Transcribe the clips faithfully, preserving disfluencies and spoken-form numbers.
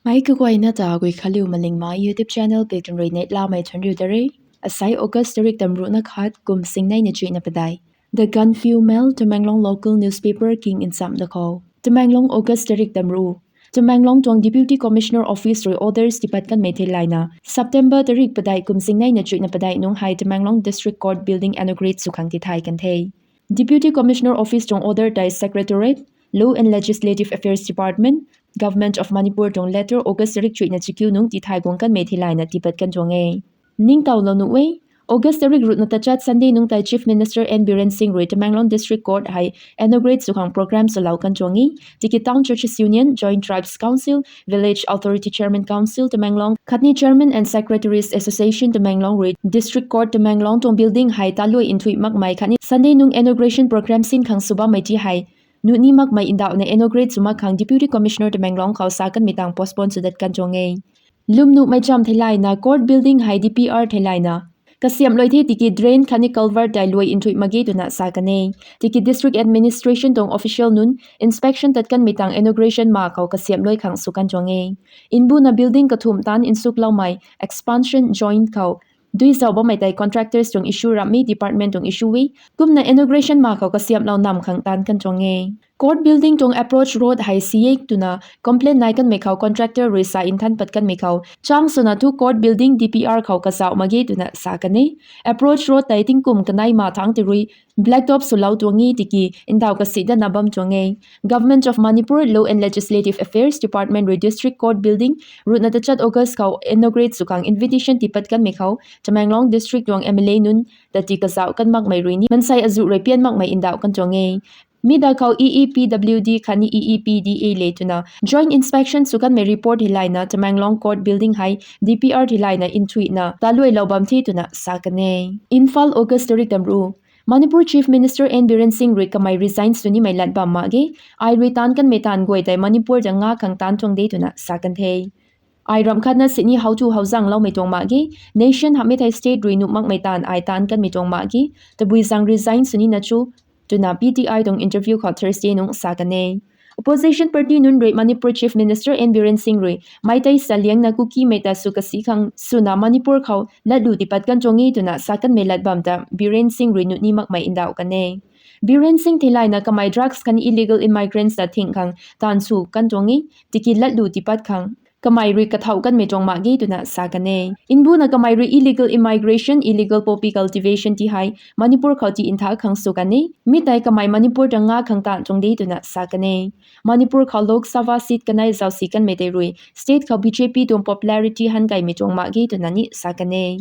Mei kaguayna ta Guikhanliu Malingmei YouTube channel pik tun rui neihlamei thuanc riu da re. Asai August tarik tamruhna khat kum singneina chuihna padeih. The Gaanphiu Mail, Tamenglong local newspaper king nchamh da khou. Tamenglong, August tarik tamruh. Tamenglong tuang Deputy Commissioner Office rui orders tipat kanmei theilayna, September tarik padeih kum singneina chuihna padeih nungc hei Tamenglong District Court Building inaugurate sw khang tithay kan the. Deputy Commissioner Office tuang order tei Secretariat, Law and Legislative Affairs Department, Government of Manipur tuang letter August tarik chuihna chakiu nungc tithay guang kanmei theilayna tipat kan tuang e. Ningtowlou nuh e, August tarik ruhna tachat Sunday nungc tei Chief Minister N Biren Singh rui Tamenglong District Court hei inaugurate sw khang program swlou kan tuang e. Tiki Town Churches Union, Joint Tribes Council, Village Authority Chairman Council Tamenglong khatni Chairman and Secretaries Association Tamenglong rui District Court Tamenglong tuang building hei taluai nthuih makmei khatni Sunday nungc inauguration program sin khang sw bammei ti hei nuh ni makmei ndauhna inaugurate sw mak khang Deputy Commissioner Tamenglong khou sa kanmei tang postpone sw dat kan tuang e. Lwm nuhmei cham theilayna court building hei D P R theilayna kasiamhlou the tiki drain khatni culvert tei luai nthuih mak ge twna sa kan e. Tiki District Administration tuang official nunc inspection tat kanmei tang inauguration ma khou kasiamhlou khang sw kan tuang e. Mbuna building kathumh taanv nsuklou mei expansion joint khou duizauh bammei tei contractors tuang issue ramh e, department tuang issue e. Kumna inauguration ma khou kasiamhlou nam khang taanv kan tuang e. Court building tuang approach road hei siek twna complaint nai kanmei khou contractor rui sa nthan pat kanmei khou chang swna thu court building D P R khou kazauh mak ge twna sa kan e. Approach road tei tingkum kanei ma thangc tei rui blacktop swlou tuang e tiki ndauh kasi dana bam tuang e. Government of Manipur Law and Legislative Affairs Department rui District Court building ruhna tachat August khou inaugurate sw khang invitation tipat kanmei khou Tamenglong District tuang M L A nunc ta ti kazauh kan makmei rui ni mansei azuh rui pian makmei ndauh kan tuang e. Mi da khou E E P W D khatni E E P D A le twna joint inspection sw kanmei report theilayna Tamenglong court building hei D P R theilayna nthuihna taluailou bam the twna sa kan e. Imphal, August tarik tamruh. Manipur Chief Minister N Biren Singh rui kamei resign sw nimei lat bam mak ge. Ai rui taanv kanmei taanv guay tei Manipur ta nga khang taanv tuang de twna sa kan the. Ai ramh khatna sini how tu how zangloumei tuang mak ge. Nation hamhmei thei state rui nuh makmei taanv ai taanv kanmei tuang mak ge. Tabui zang resign sw nina cho twna P T I tuang interview khou Thursday nungc sa kan e. Opposition party nunc rui Manipur Chief Minister N Biren Singh rui Meitei saliangna Kukimei ta sw kasi khang swna Manipur khou latlu tipat kan tuang e twna sa kanmei lat bam ta Biren Singh rui nuh ni makmei ndauh kan e. Biren Singh theilayna kamei drugs khatni illegal immigrants ta thing khang taanv sw kan tuang e, tiki latlu tipat khang kamei rui kathauh kanmei tuang mak ge twna sa kan e. Mbuna kamei rui illegal immigration, illegal poppy cultivation ti hei Manipur khou ti ntha khang sw kan e. Mi tei kamei Manipur ta nga khang taanv tuang de twna sa kan e. Manipur khou Lok Sabha seat kanei zausi kanmei tei rui state khou B J P tuang popularity han kaimei tuang mak ge twna ni sa kan e.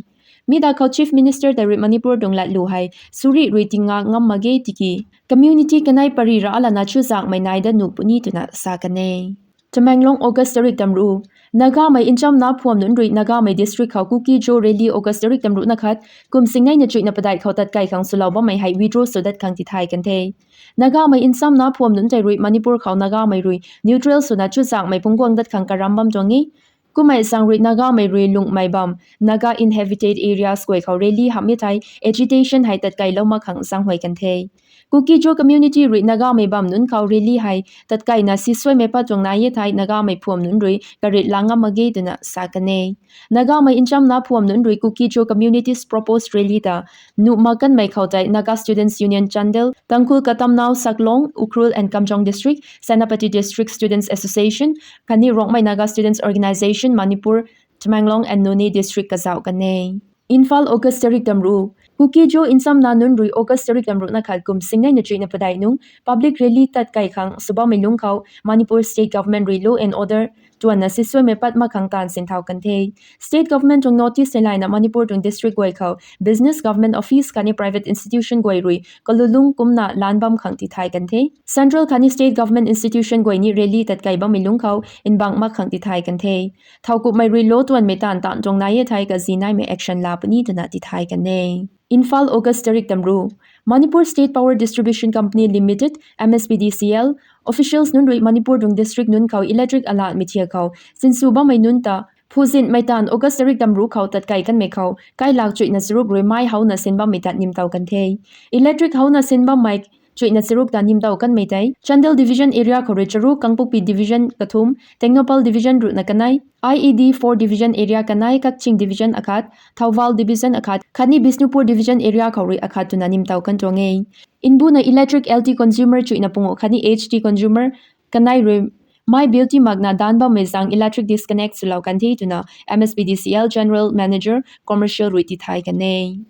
Mi da khou Chief Minister tei rui Manipur tuang latlu hei suri rui tinga ngam mak ge tiki community kanei pari ra alana chuzangmei nai da nuh puni twna sa kan e. Tamenglong, August tarik tamruh. Nagamei nchamna phuam nunc rui Nagamei district khou Kuki-Zo rally August tarik tamruhna khat kum singneina chuihna padeih khou tatkai khang swlou bammei hei withdraw sw dat khang tithay kan the. Nagamei nchamna phuam nunc tei rui Manipur khou Nagamei rui neutral swna chuzangmei phungc guang dat khang karam bam tuang e. Kummei zaeng rui Nagamei rui lungmei bam Naga inhabited areas guay khou rally hamhmei thei agitation hei tatkailou mak khang zaenghuay kan the. Kuki-Zo community rui Nagamei bam nunc khou rally hei tatkaina sisuaimei pat tuang nai e thei Nagamei phuam nunc rui karit la ngam mak ge twna sa kan e. Nagamei nchamna phuam nunc rui Kuki-Zo community's proposed rally ta nuh mak kanmei khou tei Naga Students Union Chandel, Tangkhul Katamnao Saklong, Ukhrul and Kamjong District, Senapati District Students Association khatni Rongmei Naga Students Organisation Manipur, Tamenglong and Noney District kazauh kan e. Imphal, August tarik tamruh. Kuki-Zo nchamna nunc rui August tarik tamruhna khat kum singneina chuihna padeih nungc public rally tatkai khang sw bammei lungc khou Manipur State Government rui law and order tuanna sisuaimei pat mak khang taanv sinthau kan the. State Government tuang notice theilayna Manipur tuang district guay khou business, government office khatni private institution guay rui kalulung kumna lan bam khang tithay kan the. Central khatni state government institution guay ni rally tatkai bammei lungc khou nbang mak khang tithay kan the. Thowkumhmei rui law tuanmei taanv taanv tuang nai e thei kazi naimei action la puni twna tithay kan e. Imphal, August tarik tamruh. Manipur State Power Distribution Company Limited, M S P D C L, officials nunc rui Manipur tuang district nunc khou electric alatmei thiak khou sinsw bammei nunc ta phuzinmei taanv August tarik tamruh khou tatkai kanmei khou kailak chuihna charuk rui mei howna sin bammei ta nimtow kan the. Electric howna sin bammei chuihna charuk ta nimtow kanmei tei Chandel Division area khou rui charuk, Kangpokpi Division kathumh, Tengnoupal Division ruhna kanei, I E D four Division area kanei, Kakching Division akhat, Thoubal Division akhat khatni Bishnupur Division area khou rui akhat twna nimtow kan tuang e. Mbuna electric L T consumer chuihna pungu khatni H T consumer kanei rui mei bill tiimakna danv bammei zaeng electric disconnect swlou kan the twna M S P D C L General Manager Commercial rui tithay kan e.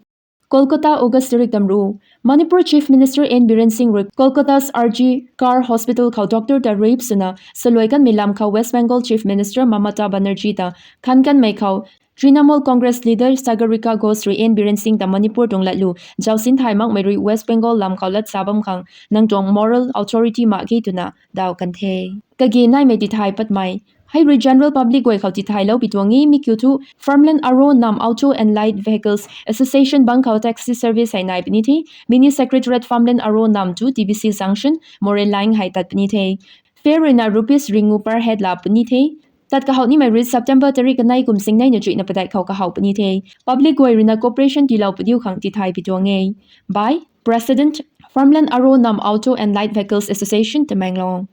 Kolkata, August tarik tamru. Manipur Chief Minister N Biren Singh rui Kolkata's R G Kar Hospital khou doctor ta rape swna saluai kanmei lam khou West Bengal Chief Minister Mamata Banerjee ta khan kanmei khou Trinamool Congress leader Sagarika Ghosh rui N Biren Singh ta Manipur tuang latlu zausin thay makmei rui West Bengal lam khou lat sa bam khang nang tuang moral authority mak ge twna daw kan the. Kage naimei tithay patmei. Hei rui general public guay khou tithaylou pi tuang e. Mi kiu thu Farmland Aro Nam Auto and Light Vehicles Association bang khou taxi service hei nai puni the. Mini Secretariat Farmland Aro Nam tu T B C Junction, Moreh Line hei tat puni the. Fare ruina rupees ringngu per head la puni the. Tat kahaw nimei rui September tarik kanei kum singneina chuihna padeih khou kahaw puni the. Public guay ruina cooperation tiilou padiu khang tithay pi tuang e. By President, Farmland Aro Nam Auto and Light Vehicles Association, Tamenglong.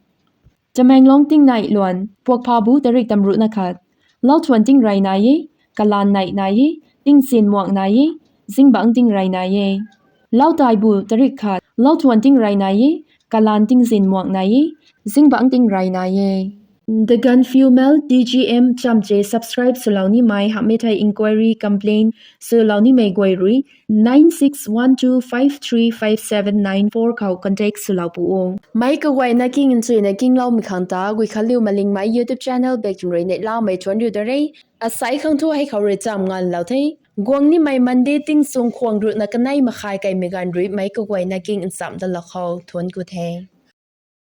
Tamenglong tingnai luan, puakphabu tarik tamruhna khat. Lauthuan tingrey nai e, kalan neih nai e, tingzin muak nai e, zingbangc tingrey nai e. Lautaibu tarik khat, lauthuan tingrey nai e, kalan tingzin muak nai e, zingbangc tingrey nai e. The Gaanphiu Mail, T G M chamche subscribe swlou nimei hamhmei thei inquiry, complaint swlou nimei guay rui nine six one two five three five seven nine four khou contact swlou pu o. Meic kaguayna king nchuina kingloumei khang ta Guikhanliu Malingmei YouTube channel bak rui neihlamei thuanc riu da re. Asei khang thu hei khou rui cham nganvlou the. Guang nimei Monday tingchung khwang ruhna kanei makhai kaimei ganv rui meic kaguayna king nchamh dalou khou thuanc ku the.